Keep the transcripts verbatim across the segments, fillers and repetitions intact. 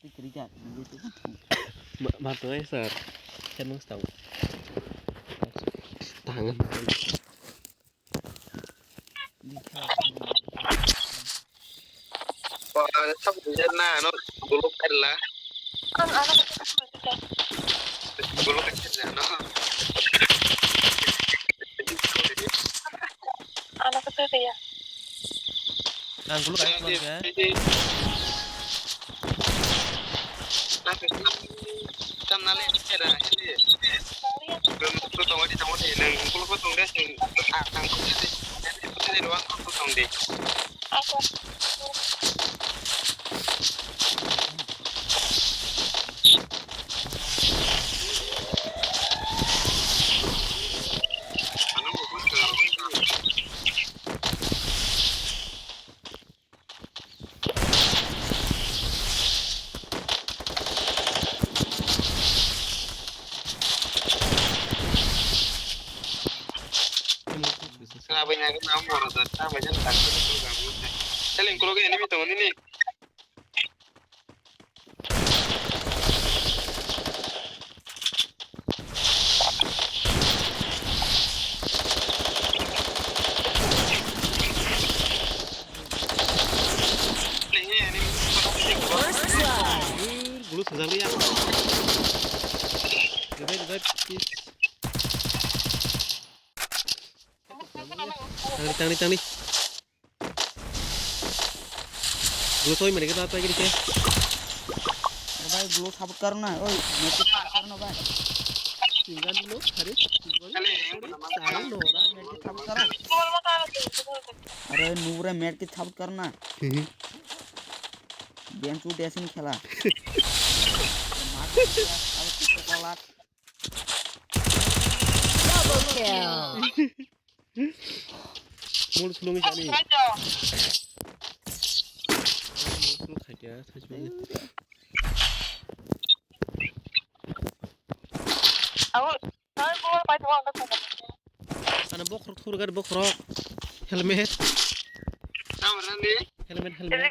Twi kwrwi jak, nugwi twi. Ma, ma tong ai sir. Khe nung stang. Tang. Di khe. Wah, sab dia na, no, buluk kala. Buluk kala, no. Ano kata dia? Ang guluk ang guluk ya. Tam nale ni kera, ini. Belum tu tong di tong di, nang guluk tong deh, sing, ah, ang tu di, di ruang tu tong di. Aku. Selling kulo ke enemy tongo nini. Gulu sejak liya. Revive, revive, please. Tangdi, tangdi, tangdi. Gulu soi mene kita apa gini ke? Bhai, gulu sabut karo na. Oi, mete karo na, bhai. Tinggal dulu, hari. Tinggal dulu. Mete sabut karo. Are, nure mete sabut karo na. Game chu desin khela. Double kill. Mul sulung jani. Mul sulung khaikya, sajmani. Ano bokhorok thurgar bokhorok. Helmet. Helmet, helmet.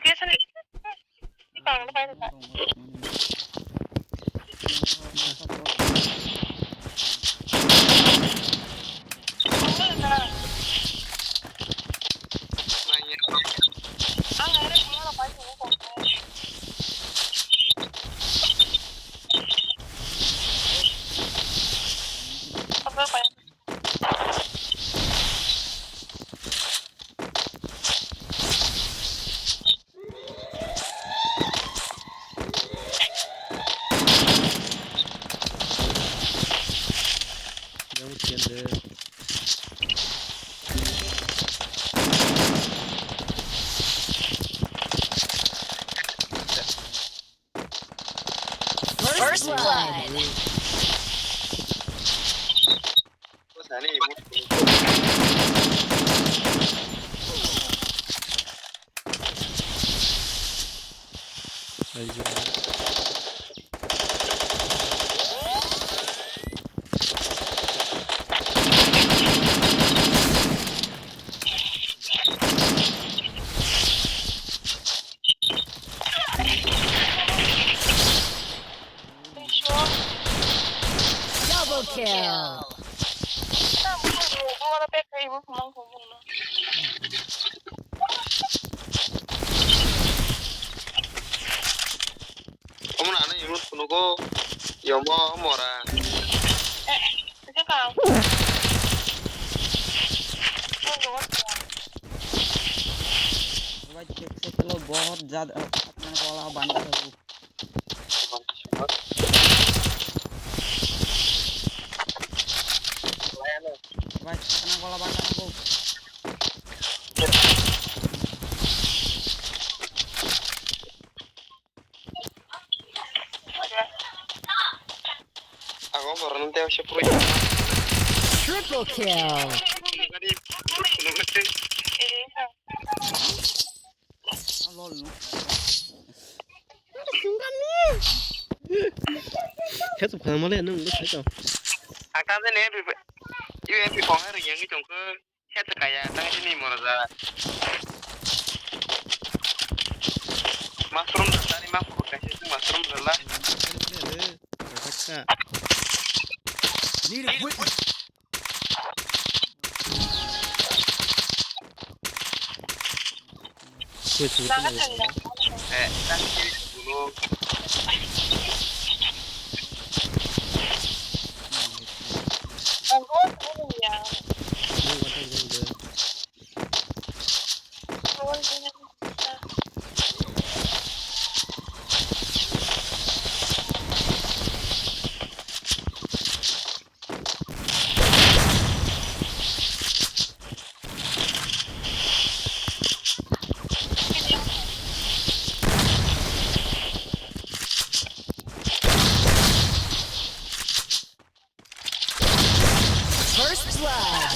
First blood. Double kill. Omo na ano emote phunugo, yomo mora. भाई, देख सकते हो, बहुत ज्यादा खतरनाक वाला बंदा है वो। भाई, खतरनाक वाला बंदा है वो। Ako, parang tayo siya, pre. Triple kill. Lol, no. Khe chwng phang male nung, nung sai to. Ang tang jani U M P kong hai riyang i tong khe. Khe ta kaya, tang sini mora ja. Mushroom tani ma pho kaisa mushroom Need equipment. First blood.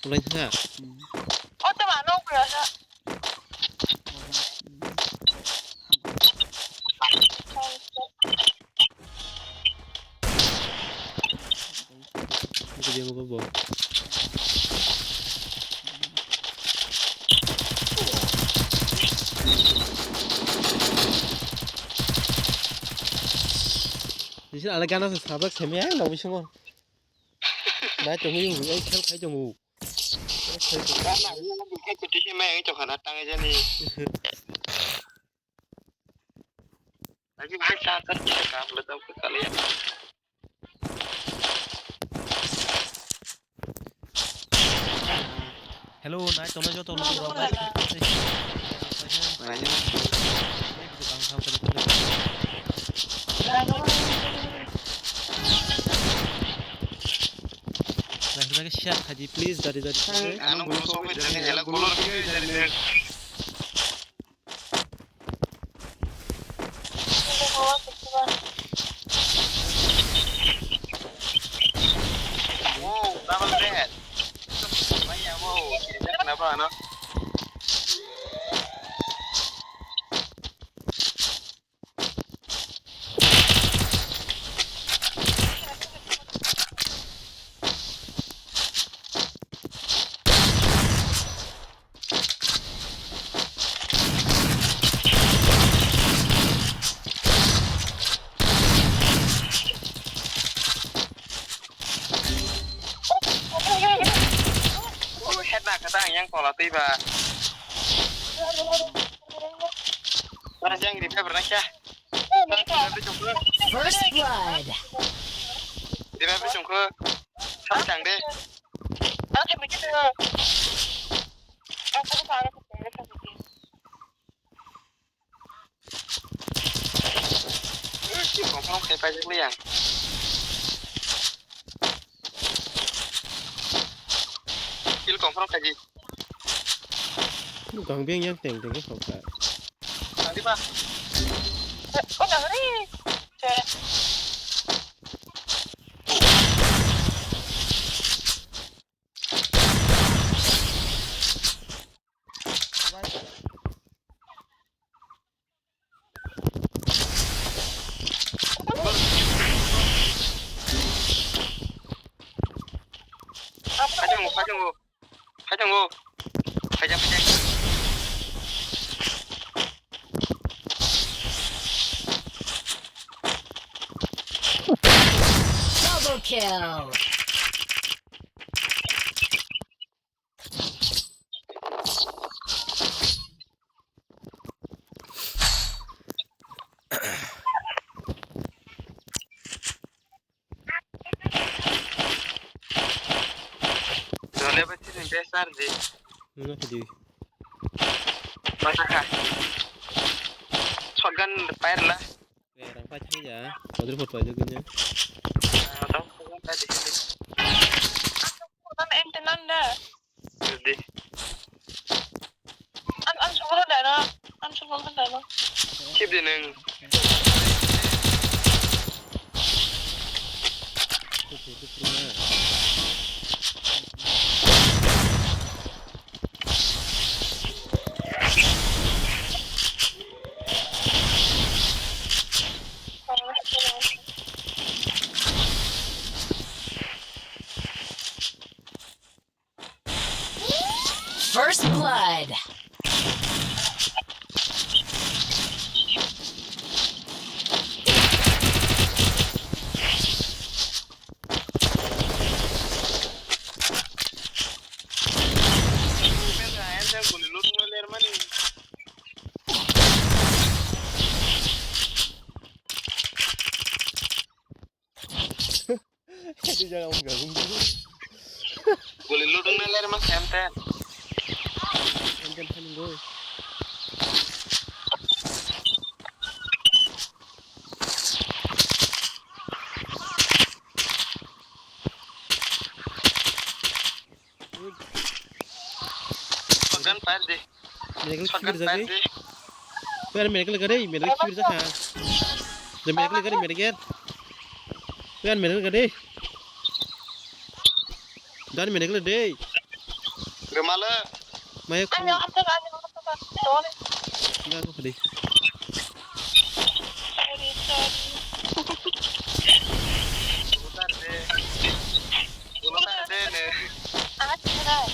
Ulai tha. Video ko bo. Nisini ala gana se sabak semi ai no bisingo. Nai tongo yung ai khel khai tongo. Gana yung khel kuti se mai tongkhana tangai jani. Lagi bhai charger kisa kam le dam kali. Hello, nai tongna joto lukurok nai. Nai, nai, share khaidi, please, dari, dari. Ano gulo sokoi jani, hela gulo sokoi jani. Wow, double red. Maya, wow, kiri na ba, no? Oh, head na kata yang kola tui ba. Mana yang di paper na kya? First blood. Di paper chungkho. Sab chang de. Kill confirm khai paijak liya. Kill confirm khaidi. Gang beng yang teng teng khe sokha. Tangdi ba. O nang ri. Phaitongo, phaitongo. Phaitongo. Phaijak, phaijak. Double kill. Dole ba sini best R J. Mana kedi? Mana kah? Shotgun fire la. Rang pai thang ya. Odri phot pai dukun ya. Tang tang tadi. Kan ente nanda. Di. An an sungguh dana. An sungguh dana. Keep di neng. First blood. Guli ludung na ler mas ente. Ente phan go. Pagan par de. Medical shotgun kibir jagwi. Pass de. Wer medical gade, medical kibir jakha. De medical gade, medical. Wer medical gade. Dan medical de. Gemala. Maya ko. Ayo, ayo, ayo, ayo, ayo. Ga ko khade. Sorry, sorry. Butar de. Butar de ne. Ayo, ayo.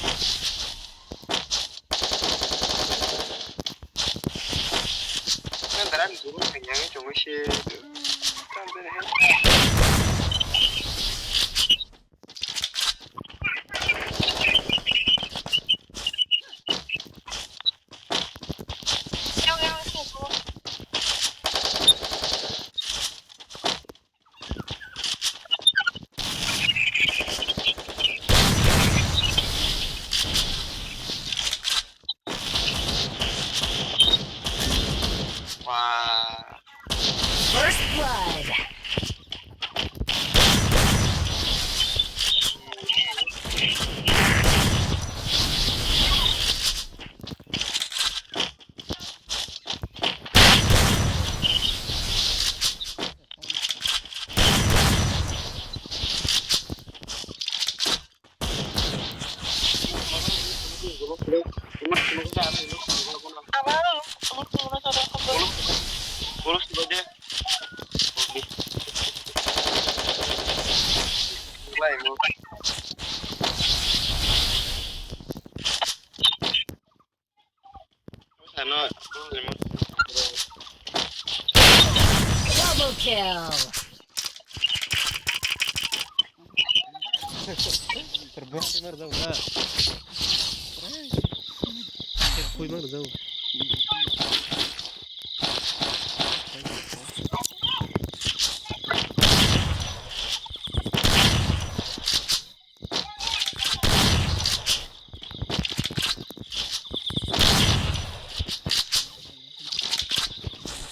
Wow. First blood. Double kill. Terbang sih mar jauh lah. Terbang mar jauh.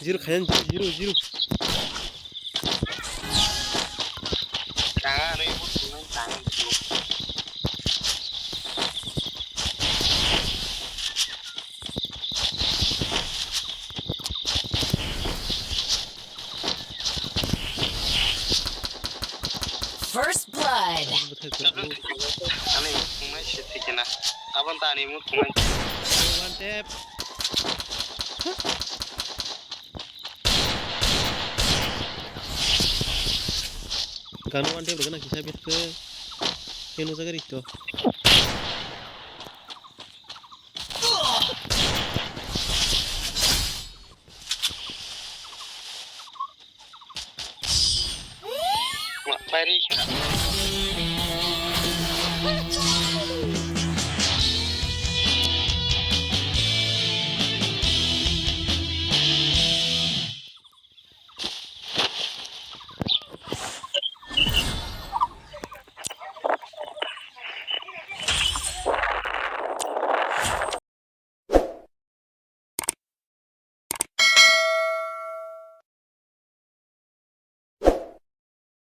Zero khayan, zero, zero, zero. Tanga, ano yung puto ng tanga. First blood. Ani mut khungnai se thikena. Abon ta ani mut khungnai. One tap. Gano one tap rwgana kisa bit khe. Khe nujagari to. Pai ri kha.